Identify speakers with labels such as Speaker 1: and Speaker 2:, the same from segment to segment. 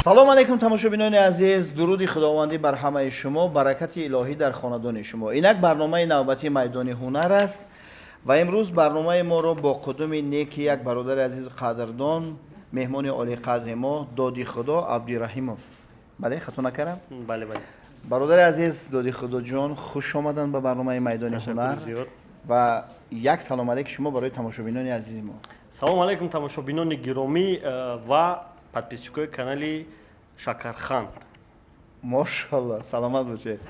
Speaker 1: Салом алейкум, тамошобинони азиз, дуруди худовандӣ бар ҳамаи шумо, баракати илоҳӣ дар хонадони шумо. Инак барномаи навбатии «Майдони ҳунар» аст ва имрӯз барномаи моро бо қудуми неки як бародари азизу қадрдон, меҳмони олиқадри мо Доди Худо Абдураҳимов. Бале, хато накардам?
Speaker 2: Бале.
Speaker 1: Бародари азиз Доди Худоҷон, хуш омаданд ба барномаи «Майдони ҳунар».
Speaker 2: Зиёд.
Speaker 1: Ва як салом алейк шумо барои тамошобинони азизи мо.
Speaker 2: Салом алейкум, тамошобинони гиромӣ ва подписчикои канали Шакарханд.
Speaker 1: Мошалло, саломат бошед,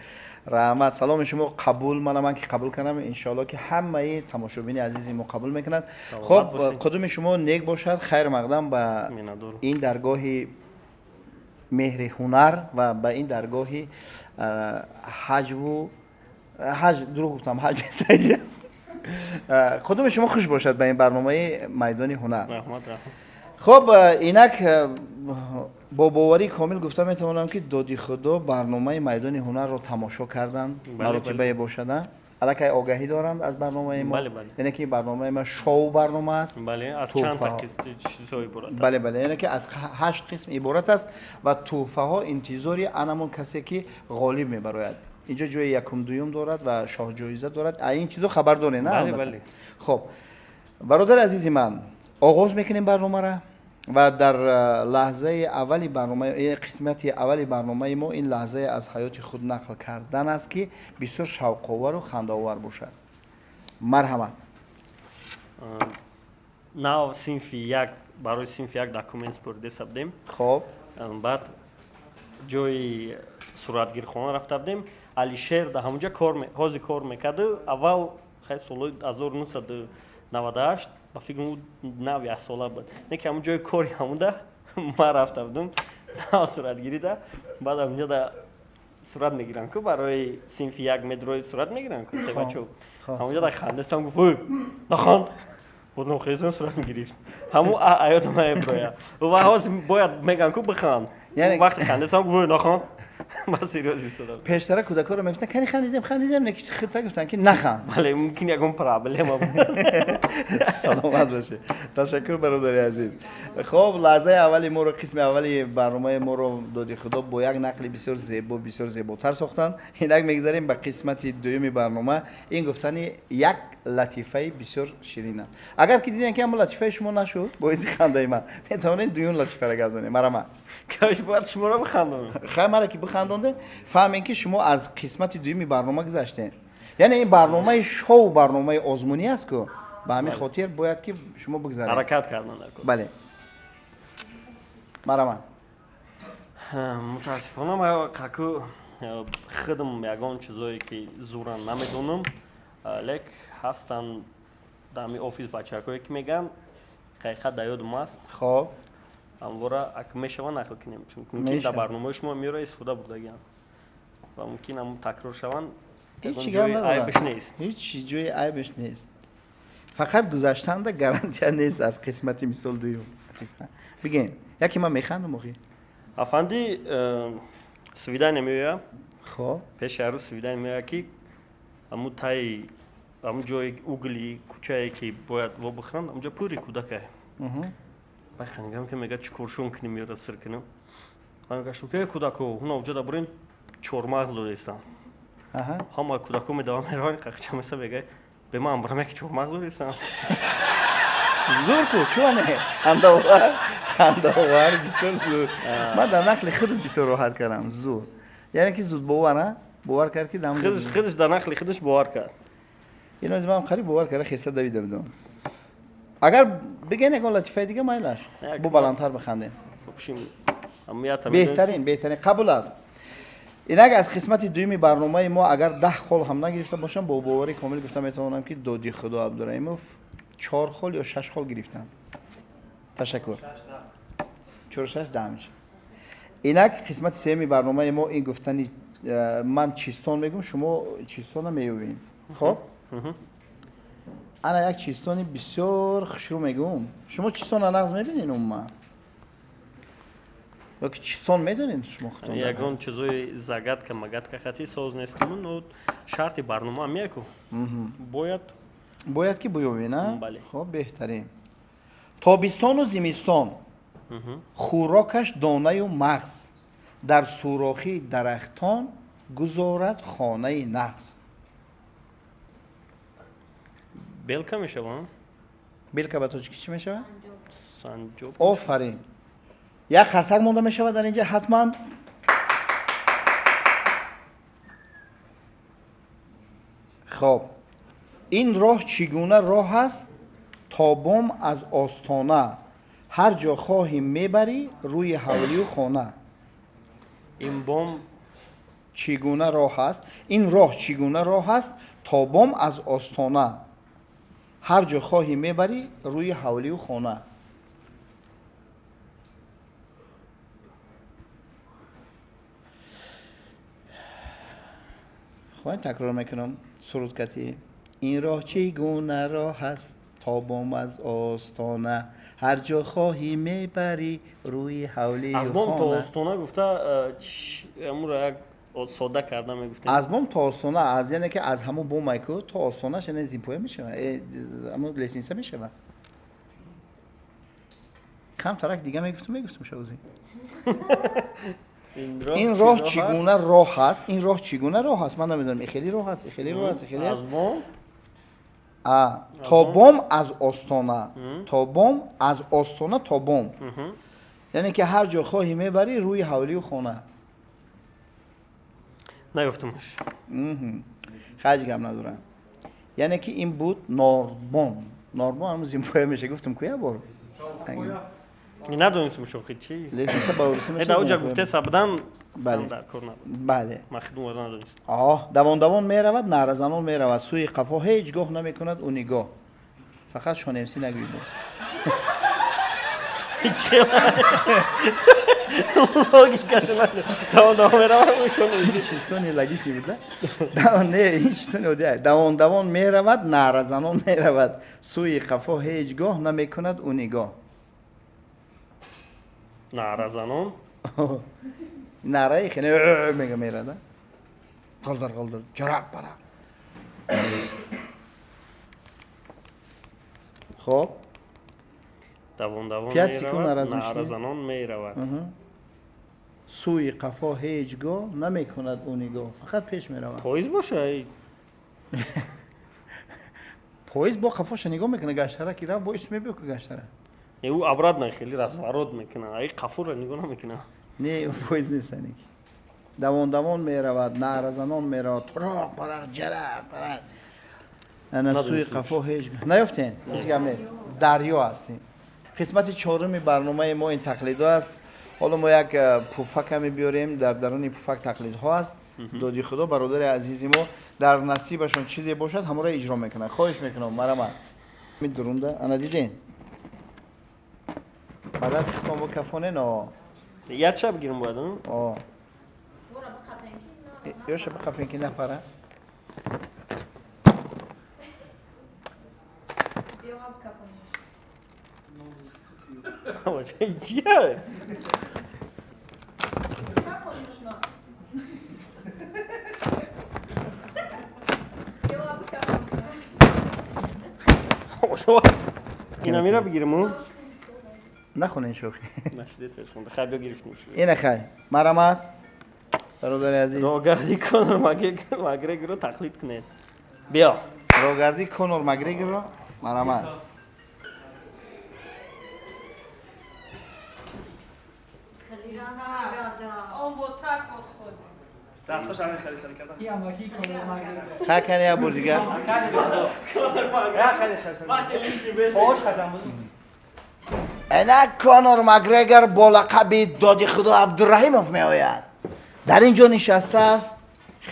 Speaker 1: раҳмат, саломи шумо қабул. Мана ман ки қабул кардам, иншоалло, ки ҳамаи тамошобини азизи мо қабул мекунанд. Хоб, қудуми шумо нек бошад, хайр мақдам ба ин даргоҳи меҳри ҳунар ва ба ин даргоҳи ҳаҷву ҳаҷ, дурӯғ гуфтам, ҳаҷ нест. Қудуми шумо хуш бошад ба ин барномаи «Майдони ҳунар».
Speaker 2: Раҳмат.
Speaker 1: Хоб, инак бо боварии комил гуфта метавонам, ки Доди Худо барномаи «Майдони ҳунарро» тамошо карданд, маротибае бошада, аллакай огаҳӣ доранд аз барномаи мо, яъне ки барномаи ма шоу барнома аст. Бале, яъне ки аз ҳашт қисм иборат аст ва тӯҳфаҳо интизори анамон касе, ки ғолиб мебарояд. Инҷо ҷои якум, дуюм дорад ва шоҳҷоиза дорад. А ин чизо хабар доред, на? Хоб, бародари азизи ман, оғоз мекунем барномара ва дар лаҳзаи аввали барнома, қисмати аввали барномаи мо ин лаҳзае аз ҳаёти худ нақл кардан аст, ки бисёр шавқовару хандаовар бошад. Марҳамат.
Speaker 2: Нав синфи як, барои синфи як документ споридеса будем. Баъд ҷои суратгирхона рафта будем. Алишер да ҳамунҷа кор, ҳозир кор мекарду. Аввал, хай, солҳои 1998, ба фикрм, нав яксола буд, не ки ҳамун ҷои кори ҳамуда ман рафта будум нав суратгирида. Баъд ҳамунҷо да сурат мегиранд ку, барои синфи як медрои сурат мегиранд ку, себачо. Ҳамунҷо да хандестам, гуфт: «Ой, наханд». Будам, хезам, сурат мегирифт. Ҳамун аёдам наеброя ва ҳозир бояд меган ку биханд. Вақте хандестам, гуфт: «Ой, наханд». Ман серьёз истодам.
Speaker 1: Пештара кӯдакҳоро мегуфтанд: «Кани, хандидем, хандидем», не ки хита гуфтанд, ки наханд.
Speaker 2: Бале, мумкин ягон проблема буд.
Speaker 1: Саломат бошед, ташаккур, бародари азиз. Хоб, лаҳзаи аввали моро, қисми аввали барномаи моро Доди Худо бо як нақли бисёр зебо, бисёр зеботар сохтанд. Инак мегузарем ба қисмати дуюми барнома. Ин гуфтани як латифаи бисёр ширин аст. Агар ки дидем, ки ҳамон латифаи шумо нашуд боиси хандаи ман, метавонед дуюм латифаро гап занед. Марама.
Speaker 2: Каш бояд шуморо бихандонам.
Speaker 1: Хай, мара ки бихандонде, фаҳмем, ки шумо аз қисмати дуюми барнома гузаштем. Яъне ин барномаи шоу, барномаи озмунӣ аст ку, ба ҳамин хотир бояд, ки шумо бигзаред.
Speaker 2: Ҳаракат кардан дар кор.
Speaker 1: Бале, марама.
Speaker 2: Мутаассифона, ман каку худам ягон чизое ки зуран намедонам, лек ҳастанд дар ҳамин офис бачакое, ки мегӯянд, ҳақиқат дар ёдум аст. Амвора ак мешава нақл кунем, чун мумкин дар барномаи шумо меёра истифода бурдагиам ва мумкин ҳамун такрор шаванд.
Speaker 1: Ҳеҷ гап надорад.
Speaker 2: Айбиш нест.
Speaker 1: Ҳеҷ ҷои айбиш нест, фақат гузаштанда гарантия нест аз қисмати, мисол, дуюм. Бигӯен, яке ман механдам охи.
Speaker 2: Афанди свидание меоя. Пеши ҳар рӯз свидание меоя, ки ҳамун таи ҳамун ҷои угли кӯчае, ки бояд во бихӯранд, ҳамунҷо пури кӯдакае. Бай хангам, ки мега: «Чӣ коршон кунем, ёра сир кунем?» Ман гаштам, ки кӯдако ҳуна уҷо да бурем, чормағз додестам. Ҳама кӯдако медавам, мераванд, қақча меса, мега: «Бе ман бурам, яки чормағз додестам».
Speaker 1: Зур ку, чуане, хандаовар, хандаовар, бисёр зур. Ман дар нақли худат бисёр роҳат кардам. Зур, яъне ки зудбовар, а бовар кард, ки дам.
Speaker 2: Худаш дар нақли худаш бовар кард.
Speaker 1: Ино ман қариб бовар карда, хеста давида будам. Агар бигӯен ягон латифаи дига, майлаш, бо баландтар бихандем. Беҳтарин, беҳтарин, қабул аст. Инак аз қисмати дуюми барномаи мо агар 10 хол ҳам нагирифта бошам, бо бовари комил гуфта метавонам, ки Доди Худо Абдураимов чор хол ё шаш хол гирифтанд. Ташаккур, чор, шаш, 10 меша. Инак қисмати сеюми барномаи мо ин гуфтани ман чистон мегӯм, шумо чистона меёбем. Хоб, ана як чистони бисёр хушрӯ мегӯм. Шумо чистона нағз мебинед умуман ёки чистон медонед шумо худтон?
Speaker 2: Ягон чизои загадка магадка хати соз нестам, но шарти барнома меку бояд.
Speaker 1: Бояд, ки буёбӣ, на?
Speaker 2: Бале.
Speaker 1: Хоб, беҳтарин. Тобистону зимистон. Хӯрокаш донаю мағз, дар сурохии дарахтон гузорад хонаи нағз.
Speaker 2: Белка мешава?
Speaker 1: Белка ба тоҷикӣ чӣ мешавад?
Speaker 2: Санҷоб.
Speaker 1: Офарин, як қарсак монда мешавад дар инҷа ҳатман. Хоб, ин роҳ чӣ гуна роҳ аст, то бом аз остона, ҳар ҷо хоҳӣ мебарӣ рӯи ҳавлию хона.
Speaker 2: Ин бом.
Speaker 1: Чӣ гуна роҳ аст, ин роҳ чӣ гуна роҳ аст, то бом аз остона, ҳар ҷо хоҳӣ мебарӣ рӯи ҳавлию хона. Хоҳем, такрор мекунам сурудкатӣ: ин роҳ чӣ гуна роҳ аст, то бом аз остона, ҳар ҷо хоҳӣ мебарӣ рӯи ҳавлию
Speaker 2: Аз бом то
Speaker 1: хона.
Speaker 2: остона гуфта, амуро як сода карда мегуфтем.
Speaker 1: Аз бом то остона, аз, яъне ки аз ҳамун бомай ку то остонаш, яъне зимпоя мешавад, ҳамун лестница мешавад. Камтарак дига мегуфтум шавзӣ. Ин роҳ чӣ гуна роҳ аст, ин роҳ чӣ гуна роҳ аст, ман намедонам, хеле роҳ аст, хеле роҳ аст, хеле
Speaker 2: аз бом.
Speaker 1: То бом аз остона, то бом аз остона то бом, яъне ки ҳар ҷо хоҳӣ мебарӣ рӯи ҳавлию хона.
Speaker 2: Наёфтумаш.
Speaker 1: Ҳеҷ гап надорам, яъне ки ин буд норбон. Норбон ҳамун зимпоя меша, гуфтум ку як бор.
Speaker 2: Надонистум, шохи чи.
Speaker 1: Лестница ба урусӣ
Speaker 2: меша. Уҷа гуфте сабдан.
Speaker 1: Бале.
Speaker 2: Дар кор набуд.
Speaker 1: Бале.
Speaker 2: Ман хидмат надонистам.
Speaker 1: Оҳ, давон давон меравад, наъразанон меравад, сӯи қафо ҳеҷ гоҳ намекунад ӯ нигоҳ. Фақат шонемсӣ нагӯй бо.
Speaker 2: Логика. Давон давон меравад.
Speaker 1: Чистони логичный буд, да? Не, ин чистони оддия. Давон давон меравад, наъразанон меравад, сӯи қафо ҳеҷ гоҳ намекунад ӯ нигоҳ.
Speaker 2: Наъразанон.
Speaker 1: Наъраи хеле мега мерада, ғалдар ғалдар, ҷарақ барақ. Хоб.
Speaker 2: Давон давон
Speaker 1: 5 секунд.
Speaker 2: меравад, наъразанон меравад.
Speaker 1: Сӯи қафо ҳеҷ гоҳ намекунад ӯ нигоҳ, фақат пеш меравад.
Speaker 2: Поезд боша.
Speaker 1: Поезд бо қафоша нигоҳ мекунад, гаштара ки рафт, бо исм мебиё ку гаштара.
Speaker 2: Ӯ обратно хеле разворот мекунад, ай қафоро нигоҳ намекунад.
Speaker 1: Не, поезд нест. Аники давон давон меравад, наъразанон меравад, туроқ барақ, ҷарақ барақ, ана сӯи қафо ҳеҷ. Наёфтен, ҳеҷ гап нест, дарё ҳастем. Қисмати чоруми барномаи мо ин тақлидҳо аст. Ҳоло мо як пуфака мебиёрем, дар даруни пуфак тақлидҳо аст. Доди худо, бародари азизи мо, дар насибашон чизе бошад, ҳамонро иҷро мекунад. Хоҳиш мекунам, марама дурунда. Ана, диден, ба дасти худтон бо кафонен.
Speaker 2: Якша бигирам бояд.
Speaker 1: Ёша биқапен, ки напара.
Speaker 2: Чия? Ина мира бигирам?
Speaker 1: Нахонен, шӯхӣ.
Speaker 2: Хай, биё, гирифтем.
Speaker 1: Ина, хай, марҳамат, бародари азиз.
Speaker 2: Роҳгарди Конор Макгрегорро тақлид кунед, биё.
Speaker 1: Роҳгарди Конор Макгрегорро, марҳамат.
Speaker 3: Он вот так вот ходит.
Speaker 4: Дасташ ҳамин хеле хеле кардам.
Speaker 1: Хай, кани, як бор дигар.
Speaker 4: Я хеле хеле. Пош қадам буз.
Speaker 1: Инак Конор Макгрегор бо лақаби Доди Худо Абдураҳимов меояд. Дар ин ҷо нишастааст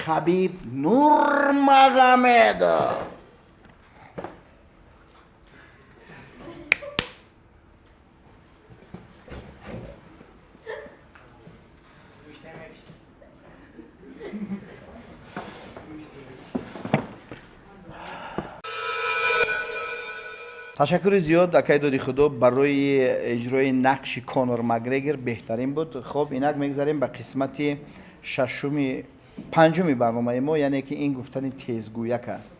Speaker 1: Хабиб Нурмагомедов. Ташаккури зиёд, акай Доди Худо, барои иҷрои нақши Конор Макгрегор, беҳтарин буд. Хоб, инак мегзарем ба қисмати шашуми, панҷуми барномаи мо, яъне ки ин гуфтани тезгӯяк аст.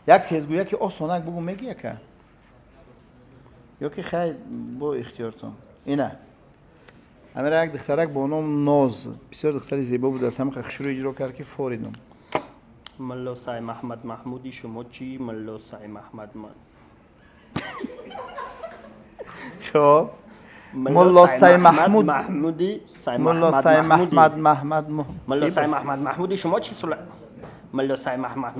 Speaker 1: Як тезгӯяки осонак бугу, мегӯ, яка. Ё ки хай, бо ихтиёртон. Ина ҳамира як духтарак бо ном Ноз, бисёр духтари зебо буд, аз ҳамин хушрӯ иҷро кард, ки форидум.
Speaker 2: Мулло Сай Маҳмад Маҳмуди шумо чӣ? Мулло Сай Маҳмад.
Speaker 1: Хоб, Мулло Сай Маҳмуд
Speaker 2: Маҳмуди.
Speaker 1: Мулло Сай Маҳмад Маҳмад.
Speaker 2: Мулло Сай Маҳмад Маҳмуди шумо чӣ? Мулло Сай Маҳмад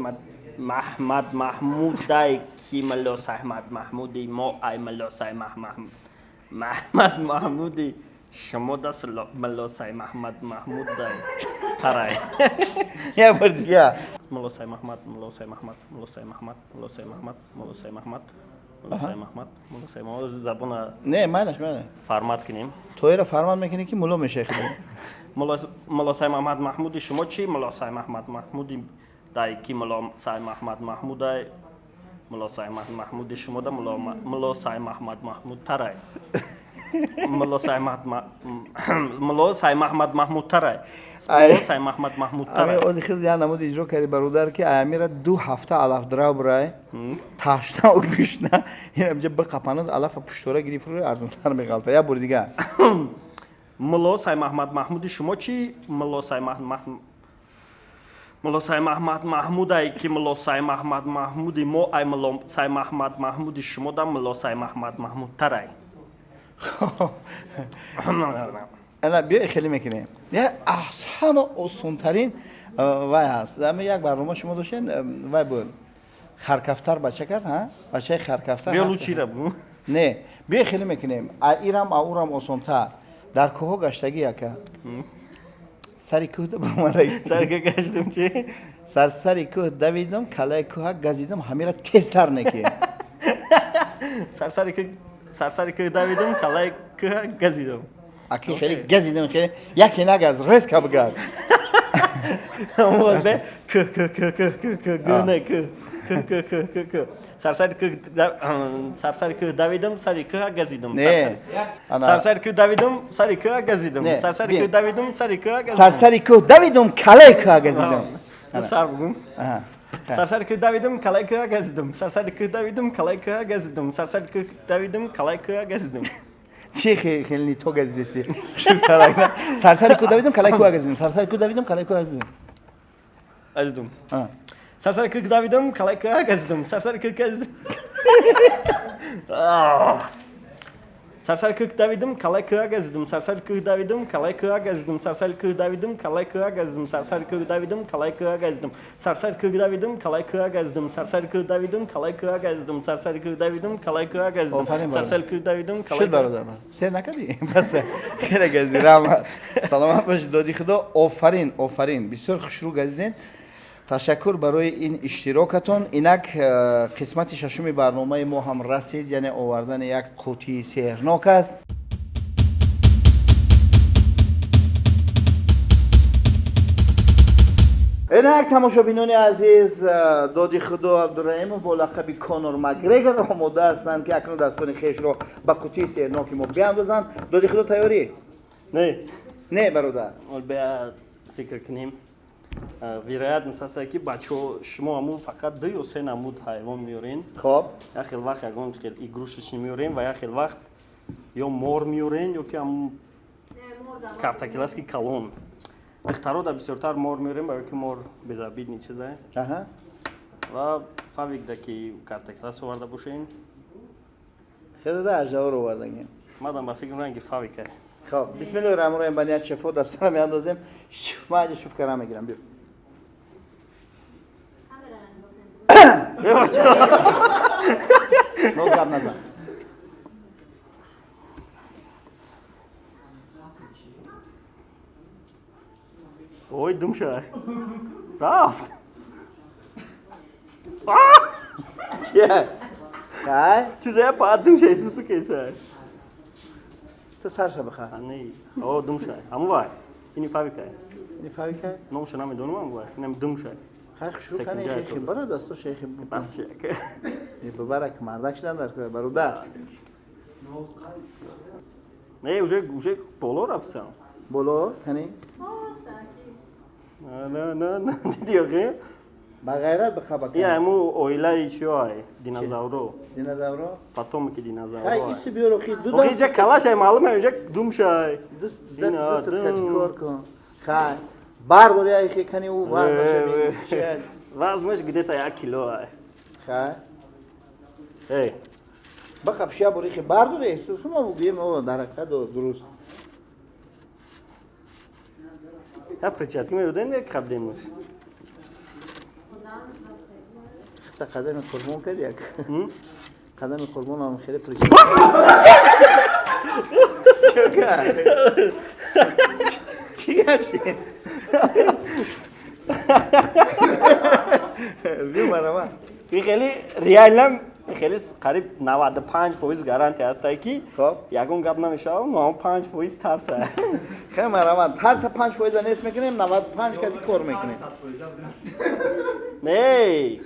Speaker 2: Маҳмад Маҳмудай ки Мулло Сай Маҳмад Маҳмуди мо ай Мулло Сай Маҳмад Маҳмад Маҳмуди шумо даст Мулло Сай Маҳмад Маҳмудай тарай.
Speaker 1: Як бор дига.
Speaker 2: Мулло Сай Маҳмад, Мулло Сай Маҳмад, Мулло Сай Маҳмад, Мулло Сай Маҳмад, Мулло Сай Маҳмад, Мулло Сай Маҳмад, Мулло Сай Маҳмад. Забона
Speaker 1: Не, майлаш, майлаш.
Speaker 2: Формат кунем.
Speaker 1: Тоира формат мекунӣ, ки мулло мешавӣ худо.
Speaker 2: Мулло Сай Маҳмад Маҳмуди шумо чӣ? Мулло Сай Маҳмад Маҳмуди дай ки Мулло Сай Маҳмад Маҳмудай, Мулло Сай Маҳмад Маҳмуди шумо да Мулло Сай Маҳмад Маҳмуд тарай. Мулло Сай Маҳмад, Мулло Сай Маҳмад Маҳмуд тарай. Мулло Сай Маҳмад Маҳмуд тарай.
Speaker 1: Ами ози хел я намуд иҷро карди, бародар, ки амира 2 ҳафта алаф драв бурай, ташна гушна, инамҷа биқапанад, алафа пуштора гирифт, рӯи арзонтар меғалта. Як бори дига.
Speaker 2: Мулло Сай Маҳмад Маҳмуди шумо чӣ? Мулло Сай Маҳмад, Мулло Сай Маҳмад Маҳмудай ки Мулло Сай Маҳмад Маҳмуди мо ай Мулло Сай Маҳмад Маҳмуди шумо да Мулло Сай Маҳмад Маҳмуд тарай.
Speaker 1: Ана, биё, хеле мекунем. Я аз ҳама осонтарин вай ҳаст. Ами як барнома шумо доштен, вай буд, харкафтар бача кард, ҳа, бачаи харкафтар.
Speaker 2: Биё, лучира бу.
Speaker 1: Не, биё, хеле мекунем. А ирам, а урам осонтар. Дар кӯҳҳо гаштагӣ, яка сари кӯҳ баромадагӣ.
Speaker 2: Сари кӯҳ гаштум чи?
Speaker 1: Сар сари кӯҳ давидам, калаи кӯҳа газидам. Ҳамира тезтар неки.
Speaker 2: Сарсари кӯҳ, сарсари кӯҳ давидам, калаи кӯҳа газидам.
Speaker 1: Аки хеле газидам, хеле яке нагаз, резко бигаз.
Speaker 2: Кӯ кӯ кӯ кӯ кӯ кӯ гӯ не кӯ кӯ кӯ кӯ кӯ кӯ сарсари кӯҳ, сарсари кӯҳ давидам, сари кӯҳа газидам.
Speaker 1: Не.
Speaker 2: Сарсари кӯҳ давидам, сари кӯҳа газидам. Сарсари кӯҳ давидам, сари кӯҳа газидам.
Speaker 1: Сарсари кӯҳ давидум, калаи кӯҳа газидам.
Speaker 2: Сар бугум. Сарсари кӯҳ давидам, калаи кӯҳа газидам. Сарсари кӯҳ давидам, калаи кӯҳа газидам. Сарсари кӯҳ давидам, калаи кӯҳа газидам.
Speaker 1: Чи хеле не то газидеси? Сарсари кӯҳ давидам, калаи кӯҳа газидам. Сарсари кӯҳ давидам, калаи кӯҳа газидам.
Speaker 2: Газидам. Сарсари кӯҳ давидам, калаи кӯҳа газидам. Сарсари кӯҳ газидам. Сарсари кӯҳ давидам, калаи кӯҳа газидам. Сарсари кӯҳ давидам, калаи кӯҳа газидам. Сарсари кӯҳ давидам, калаи кӯҳа газидам. Сарсари кӯҳ давидам, калаи кӯҳа газидам. Сарсари кӯҳ давидам, калаи кӯҳа газидам. Сарсари кӯҳ давидам, калаи кӯҳа газидам. Сарсари кӯҳ давидам, калаи кӯҳа газидам. Сарсари кӯҳ давидам, калаи
Speaker 1: Шуд, бародар, сер накардӣ, бас, хеле газидӣ, раҳмат, саломат бошӣ. Доди худо, офарин, офарин, бисёр хушрӯ газиден. Ташаккур барои ин иштирокатон. Инак қисмати шашуми барномаи мо ҳам расид, яъне овардани як қутии сеҳрнок аст. Инак, тамошобинони азиз, доди худо Абдураҳимов бо лақаби Конор Макгрегор омода ҳастанд, ки акнун дастони хешро ба қутии сеҳрноки мо биандозанд. Доди худо, тайёрӣ?
Speaker 2: Не.
Speaker 1: Не, бародар.
Speaker 2: Фикр кунем. Вероятность аст, ки бачаҳо, шумо ҳамун фақат ду ё се намуд ҳайвон меорен.
Speaker 1: Хоб.
Speaker 2: Як хел вақт ягон хел игрушечный меорем ва як хел вақт ё мор меорен, ё ки ҳамун картакиласки калон. Духтаро да бисёртар мор меорем, барои ки мор безобидный чизае. Ва фавик да ки картакилас оварда бошем.
Speaker 1: Хеле да аждаҳоро овардагем.
Speaker 2: Мадам ба фикр мекунам, ки фавика.
Speaker 1: Хоб, бисмиллоҳи раҳмони раҳим, ба ният шифо дастора меандозем. Ман аҷа шуф кара мегирам, биё. Ноз, гап назан.
Speaker 2: Ой, думша рафт.
Speaker 1: Чия хай?
Speaker 2: Чизе па думша исусу кеса.
Speaker 1: Ту сарша бихар.
Speaker 2: Не, о, думша ҳаму вай, ини фавика.
Speaker 1: Ини фавика.
Speaker 2: Номша намедонам, ҳаму вай, инам думша.
Speaker 1: Хай, хушрӯ кани, хехи бара дасто шехи.
Speaker 2: Бас.
Speaker 1: Бибарак, мардак шудан дар кор, бародар.
Speaker 2: Не, уже боло рафтам.
Speaker 1: Боло кани.
Speaker 2: На, на, на, диди охи.
Speaker 1: Ба ғайрат биқаба.
Speaker 2: И айму оилаи чиё ай? Динозавро.
Speaker 1: Динозавро?
Speaker 2: Потомки динозавро.
Speaker 1: Хай, ису биёро хи ду
Speaker 2: даст. Охи калаш ай маълум ай, уже думшай.
Speaker 1: Даст даст кати кор кун. Хай. Бардори ай хи кани ӯ вазнаша бин.
Speaker 2: Вазнаш где-то 1 кило ай.
Speaker 1: Хай.
Speaker 2: Эй.
Speaker 1: Бақаб шия бори хи бардори эҳсос кун, ма бугӯем о дар ҳақиқат дуруст.
Speaker 2: Я перчатки мебудем, як қабдемуш.
Speaker 1: Хата қадами қурбон кард як. Қадами қурбон ҳам хеле перчатки. Чӣ гап шид? Биё марама.
Speaker 2: И хеле реально хеле қариб 95% гарантия ҳастай ки ягон гап намешавад, но 5% тарса.
Speaker 1: Хеле марама, тарса 5% нест мекунем, 95 кати кор мекунем.
Speaker 2: Не,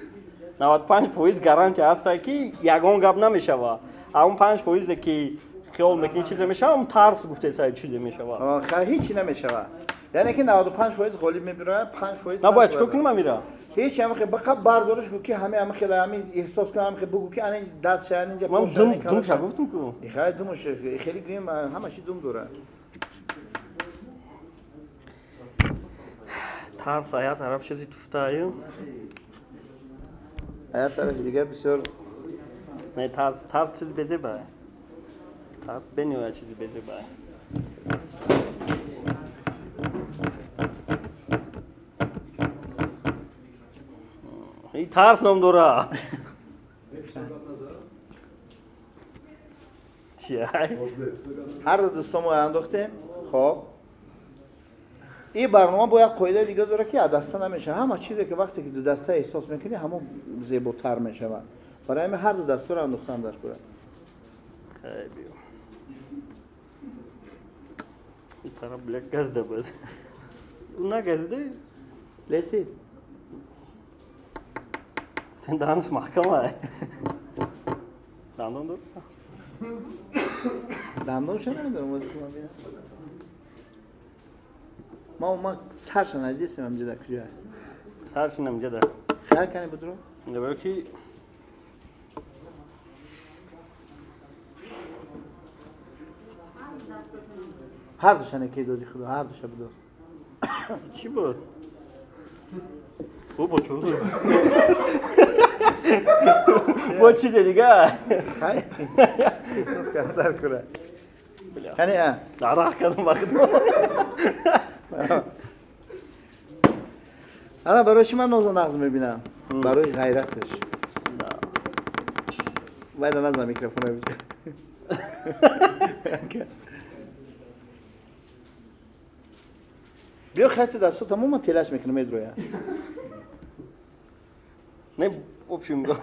Speaker 2: 95% гарантия ҳастай ки ягон гап намешавад. А он 5% ки хиёл мекунӣ чизе мешавад, он тарс гуфтесай чизе мешавад.
Speaker 1: Ҳечи намешавад. Яъне ки 95% ғолиб мебирояд, 5%
Speaker 2: На бояд чикор кунем амира?
Speaker 1: Ҳеч ҳам хе бақа бардориш гу ки ҳаме ҳам хеле ҳами эҳсос кун, ҳам хе бугу ки ана даст ша, инҷа
Speaker 2: ман дум дум ша гуфтум ку.
Speaker 1: Хай думш хеле гӯем ҳамаши дум дора.
Speaker 2: Тарс ая тараф чизи туфтаю.
Speaker 1: Ая тарафи дигар бисёр
Speaker 2: не тарс, тарс чизи безеба. Тарс бениҳоят чизи безеба. И тарс ном дора. Чиай?
Speaker 1: Ҳар ду дӯстомо андохтем. Хоб. Ин барнома бо як қоидаи дига дора ки аз даста намешавад. Ҳама чизе ки вақте ки ду даста эҳсос мекунӣ, ҳамон зеботар мешавад. Барои ҳамин ҳар ду дастаро андохтан дар кора.
Speaker 2: Хай биё. Ин тараф бля газда буд. Ӯ нагазида?
Speaker 1: Лесид.
Speaker 2: Даҳанаш маҳкам ай. Дандон дор?
Speaker 1: Дандонша намедонам, ози ки ман бинам. Ма сарша надидистем ҳамҷа дар куҷоя.
Speaker 2: Сарша намҷа да.
Speaker 1: Хай кани будро?
Speaker 2: Баро ки
Speaker 1: ҳар душа неки доди худо, ҳар душа бидод.
Speaker 2: Чӣ буд? Бо чӯ? Бо чизе дига?
Speaker 1: Хай. Эҳсос кардам дар кура. Кани а?
Speaker 2: Арақ кардам вақт.
Speaker 1: Ана барои чӣ ман ноза нағз мебинам? Барои ғайраташ. Вайда наза микрофона биҷа. Биё хайти дасту тамоман телаш мекунам медроя.
Speaker 2: Не, в общем, чӣ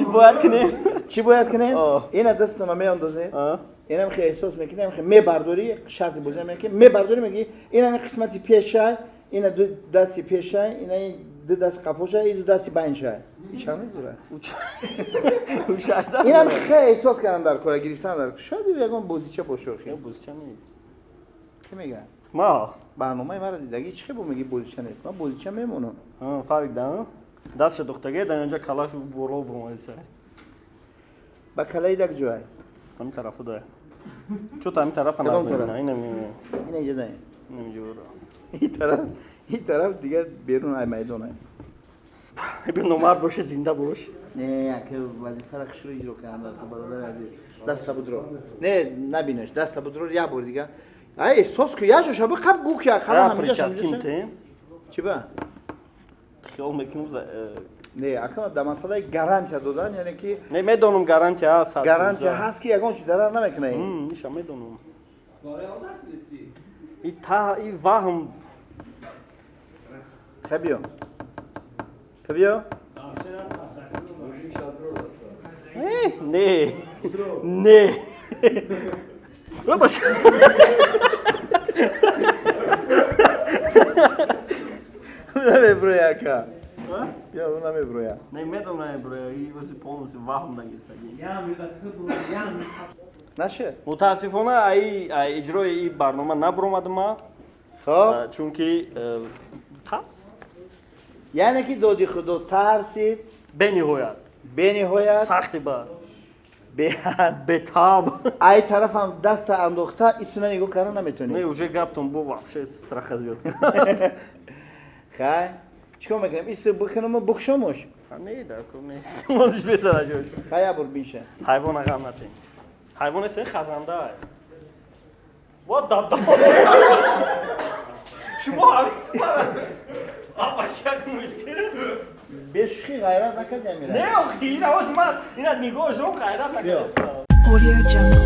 Speaker 2: бояд кунем?
Speaker 1: Чӣ бояд кунем? Ина дастона меандозем. Инам хе эҳсос мекунем, хе мебардорӣ, шарти бозӣ мекунем, мебардорӣ мегӣ, ина қисмати пешай, ина ду дасти пешай, ина ду даст қафошай, ин ду дасти байншай. И чанд низ дорад? Инам хе эҳсос кардам дар кора, гирифтан дар. Шояд ягон бозича бошад хе.
Speaker 2: Бозича нест.
Speaker 1: Ки мегӯяд?
Speaker 2: Ма.
Speaker 1: Барномаи маро дидагӣ чӣ хе бо мегӣ бозича нест? Ман бозича мемонам.
Speaker 2: Фарқ да? Дастша духтаге, дар инҷа калашу боро бомадиса.
Speaker 1: Ба калаи дак ҷой.
Speaker 2: Ҳамин тарафу да. Чо та ҳамин тарафа назар. Ина
Speaker 1: ина инҷа да.
Speaker 2: Ина инҷа.
Speaker 1: Ин тараф, ин тараф дигар берун ай майдон ай.
Speaker 2: Биё номард боше, зинда бош.
Speaker 1: Не, як вазифаро хушрӯ иҷро кардам, бародари азиз. Даста будро. Не, набинаш, даста будро як бор дига. Ай, эҳсос ку, як ҷоша биқаб гу ки хала ҳаминҷа ҳаминҷа. Чӣ ба?
Speaker 2: Хиёл мекунам
Speaker 1: Не, ака дар масъалаи гарантия додан, яъне ки
Speaker 2: Не, медонам гарантия ҳаст.
Speaker 1: Гарантия ҳаст ки ягон чиз зарар намекунад.
Speaker 2: Иша медонам. И та и ваҳм.
Speaker 1: Хай биё. Хай биё.
Speaker 2: Не. Не. Бабаш.
Speaker 1: Намеброя ака. Биё, намеброя.
Speaker 2: Не, медонам намеброя. И ози полностью ваҳм дагистаги.
Speaker 1: Наше?
Speaker 2: Мутаассифона ай иҷрои ин барнома набуромадам ма.
Speaker 1: Хоб.
Speaker 2: Чунки тарс.
Speaker 1: Яъне ки Доди Худо тарсид.
Speaker 2: Бениҳоят.
Speaker 1: Бениҳоят.
Speaker 2: Сахти бад.
Speaker 1: Беҳад.
Speaker 2: Бетаб.
Speaker 1: Ай тарафам даста андохта, исуна нигоҳ карда наметонӣ.
Speaker 2: Не, уже гаптон бо вообще страха зиёд.
Speaker 1: Хай, чӣ кор мекунем? Ису бикунаму букшомуш?
Speaker 2: Не, дар кор нест. Мониш бесара ҷой.
Speaker 1: Хай, я бур биша.
Speaker 2: Ҳайвона ғам натен. Ҳайвон эсен хазанда. Вот да. Шумо ҳамин апашак мушкил.
Speaker 1: Бешухӣ, ғайрат накарди, амира.
Speaker 2: Не, охи, ира оз ман ина нигоҳ дорам, ғайрат накардам.
Speaker 5: Audio Jungle.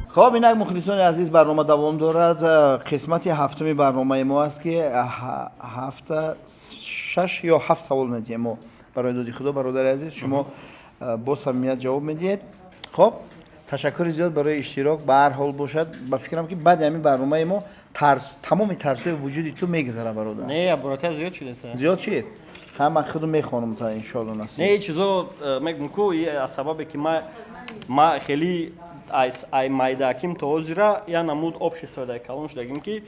Speaker 1: Хоб, инак, мухлисони азиз, барнома давом дорад. Қисмати ҳафтуми барномаи мо аст, ки ҳафта шаш ё ҳафт савол медиҳем мо барои Доди Худо. Бародари азиз, шумо бо самимият ҷавоб медиҳед. Хоб, ташаккури зиёд барои иштирок. Ба ҳар ҳол бошад, ба фикрам, ки баъди ҳамин барномаи мо тарс, тамоми тарсҳои вуҷуди ту мегузара, бародар.
Speaker 2: Не, абурата зиёд шудеса.
Speaker 1: Зиёд шид. Ха, ман худу мехонам та, иншоалло, насиб.
Speaker 2: Не, чизо мегум ку, аз сабабе ки ма хеле ай майдаким то ҳозира я намуд общество дар калон шудагим, ки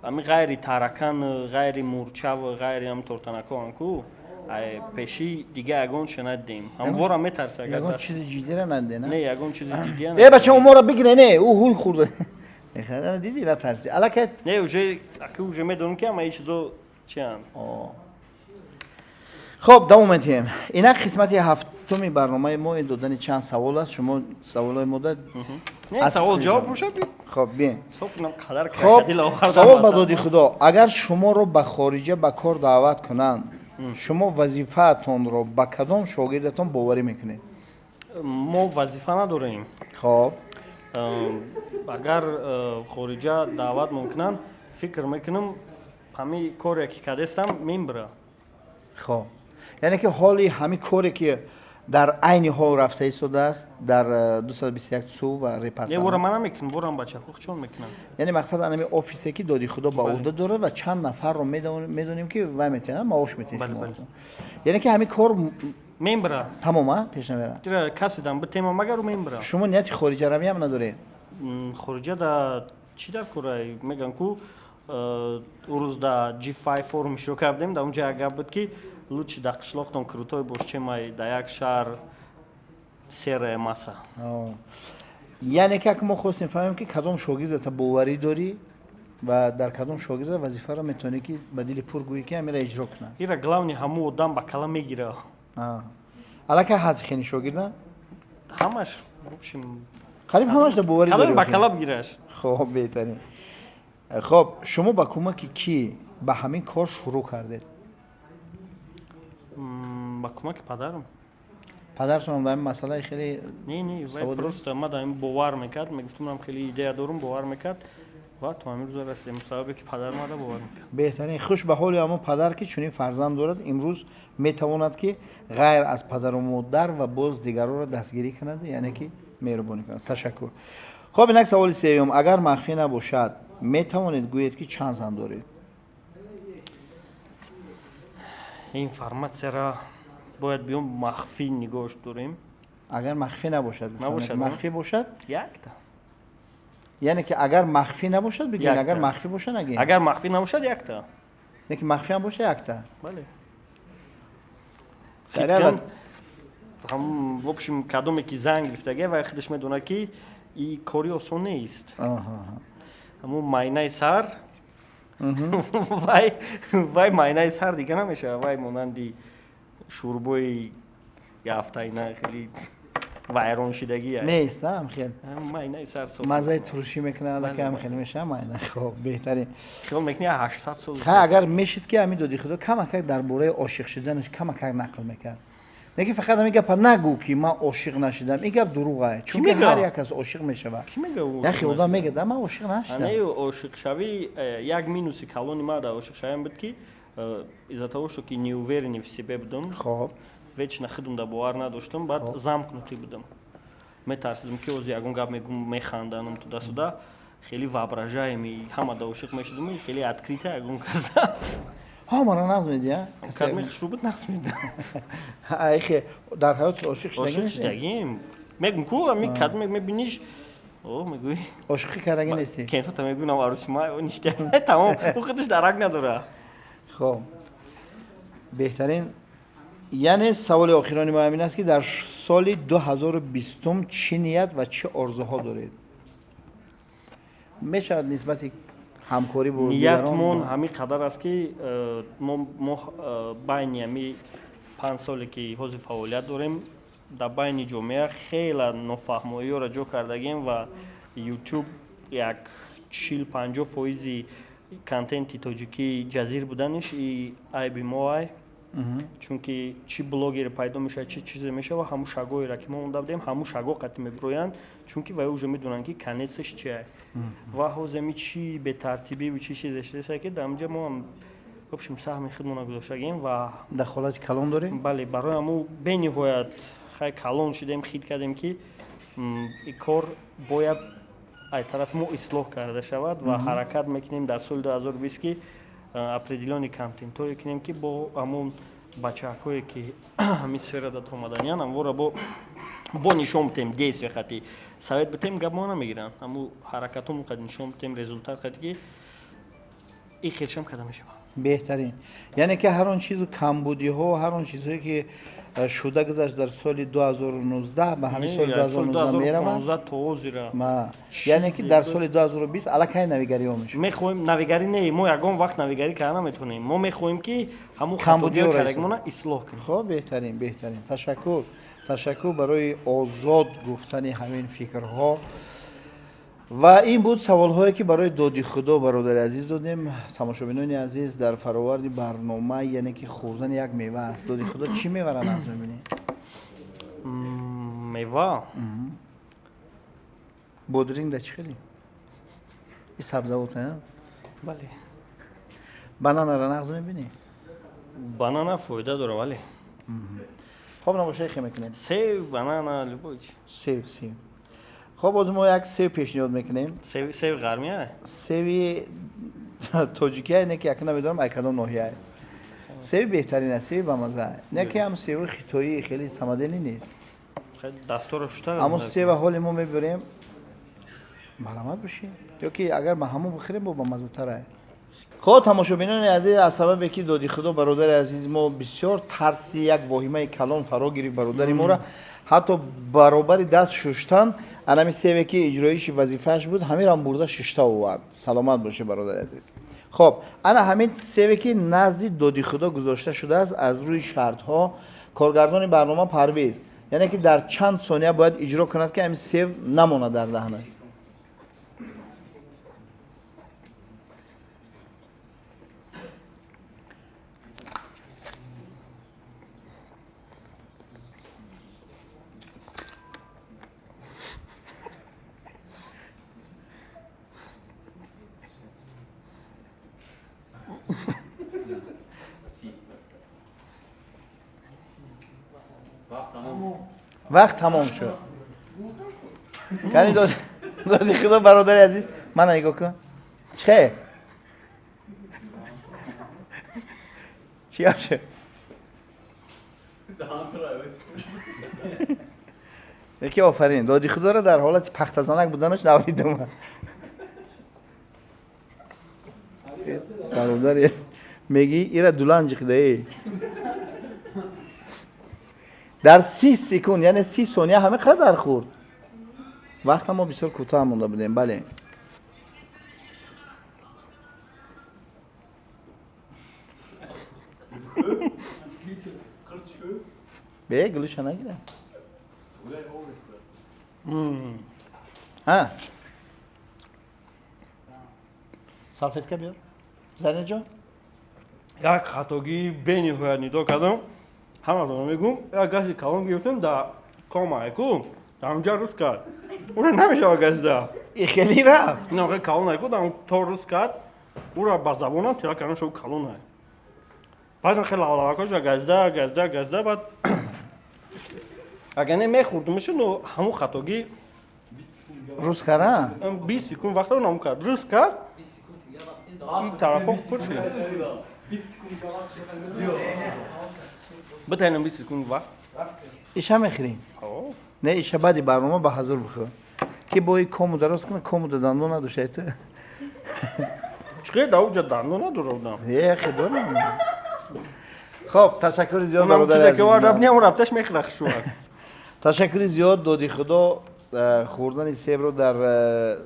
Speaker 2: ами ғайри таракан, ғайри мурчав, ғайри ам тортанакоан ку, ай пеши дига ягон чиз надидем. Ҳамвора метарса.
Speaker 1: Ягон чизи ҷиддира надиде, на?
Speaker 2: Не, ягон чизи ҷиддия.
Speaker 1: Э, бача, уморо бигире. Не, ӯ ҳул хӯрда. Диди, натарси аллакай.
Speaker 2: Не, уже аки уже медонам, ки ама ин чизо чианд.
Speaker 1: Хоб, давом медиҳем. Инак, қисмати ҳафтуми барномаи мо ин додани чанд савол аст. Шумо саволҳои мода
Speaker 2: Не, савол ҷавоб бошад.
Speaker 1: Хоб, биен.
Speaker 2: Қадар.
Speaker 1: Хоб, савол ба Доди Худо: агар шуморо ба хориҷа ба кор даъват кунанд, шумо вазифаатонро ба кадом шогирдатон боварӣ мекунед?
Speaker 2: Мо вазифа надорем. Агар хориҷа даъват мекунанд, фикр мекунам, ҳамин коре ки кардестам, мембира.
Speaker 1: Хоб, яъне ки ҳоли ҳамин коре ки дар айни ҳол рафта истодааст дар 221 су ва
Speaker 2: репортаж. Вора ман намекунам, ворам бачаҳо чон мекунам.
Speaker 1: Яъне мақсад анами офисе ки Доди Худо ба уҳда дорад ва чанд нафарро медонем, ки вай метиҳанд, маош метиҳанд. Яъне ки ҳамин кор
Speaker 2: мембира.
Speaker 1: Тамом, а пеш намера.
Speaker 2: Каседам битема, магар мембира.
Speaker 1: Шумо нияти хориҷаравиам надоред?
Speaker 2: Хориҷа да чӣ дар кора меган ку, урӯз да G5 форум иштирок кардем, дар онҷа як гап буд, ки лучше дар қишлоқтон крутой бош, чем ай дар як шаҳр серая масса.
Speaker 1: Яъне ки як мо хостем фаҳмем, ки кадом шогирдата боварӣ дорӣ ва дар кадом шогирда вазифаро метавонӣ, ки ба дили пур гӯӣ, ки ҳамира иҷро кунад.
Speaker 2: Ира главный ҳамун одам ба кала мегира.
Speaker 1: Аллакай ҳаст хени шогирда?
Speaker 2: Ҳамаш.
Speaker 1: Қариб ҳамаш да боварӣ дорӣ.
Speaker 2: Ба кала бигираш.
Speaker 1: Хоб, беҳтарин. Хоб, шумо ба кӯмаки кӣ ба ҳамин кор шурӯъ кардед?
Speaker 2: Ба кӯмаки падарам.
Speaker 1: Падаратонам дар ин масъалаи хеле
Speaker 2: Не, не, вай просто ма дар ин бовар мекард. Мегуфтум, ман хеле идея дорум, бовар мекард ва то ҳамин рӯза расидем, сабабе ки падар мада бовар мекард.
Speaker 1: Беҳтарин. Хуш ба ҳоли ҳамон падар, ки чунин фарзанд дорад. Имрӯз метавонад, ки ғайр аз падару модар ва боз дигаронро дастгирӣ кунад, яъне ки меҳрубонӣ кунад. Ташаккур. Хоб, инак саволи сеюм: агар махфӣ набошад, метавонед гӯед, ки чанд зан доред?
Speaker 2: Информатсияра бояд биём махфӣ нигоҳш дорем.
Speaker 1: Агар махфӣ набошад. Махфӣ бошад?
Speaker 2: Якта.
Speaker 1: Яъне ки агар махфӣ набошад, бигӯед, агар махфӣ бошад, нагӯед.
Speaker 2: Агар махфӣ набошад, якта.
Speaker 1: Яъне ки махфиам боша, якта.
Speaker 2: Бале.
Speaker 1: Дар
Speaker 2: В общем, кадоме ки зан гирифтага, вай худаш медонад, ки и кори осон нест. Ҳамун майнаи сар, вай майнаи сар дига намешавад, вай монанди шӯрбои яфтайна хеле вайроншидагӣ.
Speaker 1: Нест, ам хел.
Speaker 2: Майнаи сар.
Speaker 1: Маззаи туршӣ мекунад, аллакай ам хел мешавад майна. Хоб, беҳтарин.
Speaker 2: Хиёл мекунӣ, 800 сол.
Speaker 1: Ха, агар мешид, ки ҳамин Доди Худо камакак дар бораи ошиқ шуданаш камакак нақл мекард. Не ки фақат ҳамин гапа нагӯ, ки ман ошиқ нашидам, ин гап дурӯғ чунки ҳар як кас ошиқ мешавад.
Speaker 2: Ки мега?
Speaker 1: Яхе одам мегӯяд, ман ошиқ нашидам.
Speaker 2: Не, ошиқшавӣ як минуси калони ма дар ошиқшавиам буд, ки из-за того, что ки неуверенный в себе будам, вечно худам да бовар надоштам, баъд замкнутый будам, метарсидам, ки ози ягон гап мегум, механданам, туда-сюда, хеле воображаемый, ҳама да ошиқ мешудам, хеле открыто ягон каса.
Speaker 1: Ҳа, мара нағз медиҳа.
Speaker 2: Кадме хушрӯ буд, нағз медиҳа.
Speaker 1: Айхе дар ҳаёт ошиқ
Speaker 2: шудагӣ? Мегум ку, ами кадме мебиниш. О, мегӯӣ?
Speaker 1: Ошиқӣ кардагӣ нестӣ?
Speaker 2: Кентота мегӯям, арӯси ма ништа. Тамом, ӯ худаш дарак надора.
Speaker 1: Хоб, беҳтарин. Яъне саволи охирони мо ҳамин аст, ки дар соли 2020 чӣ ният ва чӣ орзуҳо доред? Мешавад нисбати ҳамкорӣ бо
Speaker 2: Ниятмон ҳамин қадар аст, ки мо байни ҳами 5 соле, ки ҳозир фаъолият дорем, дар байни ҷомеа хела нофаҳмоиёро ҷо кардагем ва YouTube як 40-50 фоизи контенти тоҷикӣ ҷазир буданиш и айби мо ай, чунки чӣ блогере пайдо мешавад, чӣ чизе мешавад, ҳамун шагоеро, ки мо монда будем, ҳамун шаго қатъи мебироянд, чунки вай уже медонанд, ки конец аш чи ай. Ва ҳозир чӣ бетартибиву чӣ чизе шудааст, ки дар инҷа мо ҳам, в общем, саҳми худмонро гузоштагем ва
Speaker 1: Дахолати калон дорем.
Speaker 2: Бале, барои ҳамун бениҳоят хай калон шудем, хит кардем, ки кор бояд ай тарафи мо ислоҳ карда шавад ва ҳаракат мекунем дар соли 2020, ки определённый контентҳое кунем, ки бо ҳамун бачаҳакое, ки ҳамин сферада омаданиян, ҳамвора бо нишон битем, действие хати совет битем, гап мо намегиранд, ҳамун ҳаракатҳо қад нишон битем, результат хати, ки ин хелшам карда мешавад.
Speaker 1: Беҳтарин. Яъне ки ҳар он чизу камбудиҳо, ҳар он чизҳое, ки шуда гузашт дар соли 2019, ба ҳамин соли 2019 мераванд.
Speaker 2: То ҳозира.
Speaker 1: Яъне ки дар соли 2020 аллакай навигариҳо мешавад.
Speaker 2: Мехоҳем навигарӣ, не, мо ягон вақт навигарӣ карда наметавонем. Мо мехоҳем, ки ҳамун камбудиҳоро ислоҳ кунем.
Speaker 1: Хоб, беҳтарин, беҳтарин. Ташаккур, ташаккур барои озод гуфтани ҳамин фикрҳо. Ва ин буд саволҳое, ки барои Доди Худо бародари азиз додем. Тамошобинони азиз, дар фароварди барнома, яъне ки хӯрдани як мева аст. Доди Худо, чӣ мевара нағз мебинӣ?
Speaker 2: Мева?
Speaker 1: Бодринг да чӣ хеле и сабзавот?
Speaker 2: Бале.
Speaker 1: Бананара нағз мебинӣ?
Speaker 2: Банана фоида дора, бале.
Speaker 1: Хоб, набоша, хе мекунем.
Speaker 2: Сев, банана, любой.
Speaker 1: Сев, сев. Хоб, боз мо як сев пешниҳод мекунем.
Speaker 2: Севи ғармия?
Speaker 1: Севи тоҷикия, не ки яка намедонам ай кадом ноҳия. Севи беҳтарин аст, севи бамаза, не ки ҳам севи хитоӣ хеле самоделӣ нест.
Speaker 2: Дастора шута.
Speaker 1: Аммо сева ҳоли мо мебарем, марҳамат бошед, ё ки агар ба ҳамон бихӯрем, бо бамазатара. Хоб, тамошобинони азиз, аз сабабе ки Доди Худо бародари азизи мо бисёр тарси, як воҳимаи калон фаро гирифт бародари моро, ҳатто баробари даст шуштан анами севе, ки иҷроиши вазифааш буд, ҳаминам бурда шишта овард. Саломат бошед, бародари азиз. Хоб, ана ҳамин севе, ки назди Доди Худо гузошта шудааст, аз рӯи шартҳо коргардони барнома Парвиз, яъне ки дар чанд сония бояд иҷро кунад, ки ҳамин сев намонад дар даҳнаш. Вақт тамом шуд. Кани, Доди Худо бародари азиз, мана нигоҳ кун, че чӣ гап шуд? Яки офарин Доди Худоро дар ҳолати пахтазанак буданаш навдидам. Бародари, мегӣ ира дуланҷиқдаe дар 30 секунд, яъне 30 сония ҳама қадар хӯрд. Вақта мо бисёр кӯтоҳ монда будем, бале. Бе гулуша нагира. Ҳа, салфетка биёр, Заринаҷон.
Speaker 2: Як хатогии бениҳоят нидо кардам, ҳаматон мегӯм. Як гази калон гирифтем да комайку, дар онҷа рӯз кард, ура намешава газида.
Speaker 1: И хеле рафт.
Speaker 2: Ин калонайку дар то рӯз кард, ура ба забонам тира кардам, шо калонай. Баъд хеле лавлавакоша газида, газида, газида. Баъд агар не мехӯрдумшу, но ҳамун хатогӣ.
Speaker 1: Рӯз кара.
Speaker 2: 20 секунд вақта намун кард, рӯз кард, ин тарафҳо пур шуд. Битайнам 20 секунд вақт.
Speaker 1: Иша мехӯрӣ? Не, иша баъди барнома ба ҳазур бихӯр. Ки бои кому дароз кунад, кому да дандон надошта.
Speaker 2: Чӣ да уҷа дандон надора одам?
Speaker 1: Ехе дорам. Хоб, ташаккури зиёд,
Speaker 2: Онам
Speaker 1: бародари
Speaker 2: чизе ки оварда
Speaker 1: азиз.
Speaker 2: Будем, рафташ мехӯра хушувак.
Speaker 1: Ташаккури зиёд, Доди Худо. Хӯрдани себро дар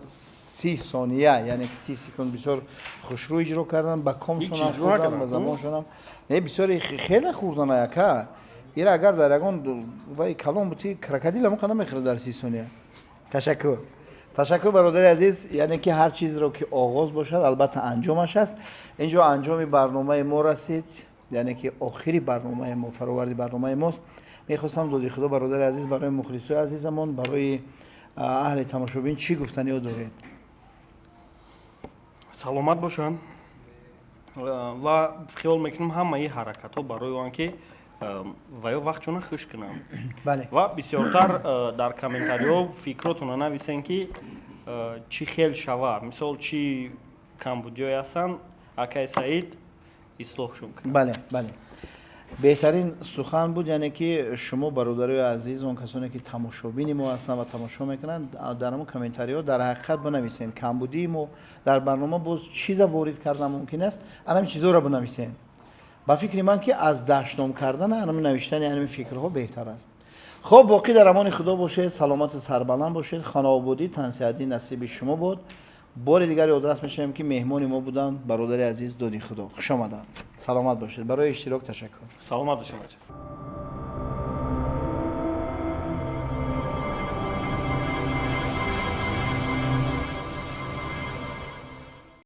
Speaker 1: 30 сония, яъне ки 30 секунд, бисёр хушрӯ иҷро кардан, ба комшонам
Speaker 2: Ҳеҷ иҷро
Speaker 1: хӯрдан,
Speaker 2: накардам,
Speaker 1: ба забоншонам. Не, бисёре хеле хӯрдан яка. Ира агар дар ягон вай калон бути, крокодил ҳам қана мехӯрад дар 30 сония. Ташаккур. Ташаккур, бародари азиз, яъне ки ҳар чизро ки оғоз бошад, албатта анҷомаш аст. Инҷо анҷоми барномаи мо расид, яъне ки охири барномаи мо, фароварди барномаи мост. Мехостам, Доди Худо, бародари азиз, барои мухлисои азизамон, барои аҳли тамошобин чӣ гуфтаниё доред?
Speaker 2: Саломат бошанд ва хиёл мекунам, ҳамаи ҳаракатҳо барои он ки ва ё вақтшона хуш кунанд. Ва бисёртар дар комментариҳо фикротонро нависен, ки чӣ хел шава, мисол, чӣ камбудиҳое ҳастанд, акай Саид ислоҳшон кунад.
Speaker 1: Бале, беҳтарин сухан буд. Яъне ки шумо, бародарои азиз, он касоне ки тамошобини мо ҳастанд ва тамошо мекунанд, дар ҳамон комментариҳо дар ҳақиқат бинависен камбудии мо дар барнома, боз чиза ворид кардан мумкин аст, анами чизоро бинависен. Ба фикри ман, ки аз даштном кардан анами навиштани анами фикрҳо беҳтар аст. Хоб, боқӣ дар амони Худо бошед, саломату сарбаланд бошед, хонаободӣ, тансиҳатӣ насиби шумо бод. Бори дигар ёдрас мешавем, ки меҳмони мо буданд бародари азиз Доди Худо. Хуш омаданд, саломат бошед, барои иштирок ташаккур.
Speaker 2: Саломат бошед, бача.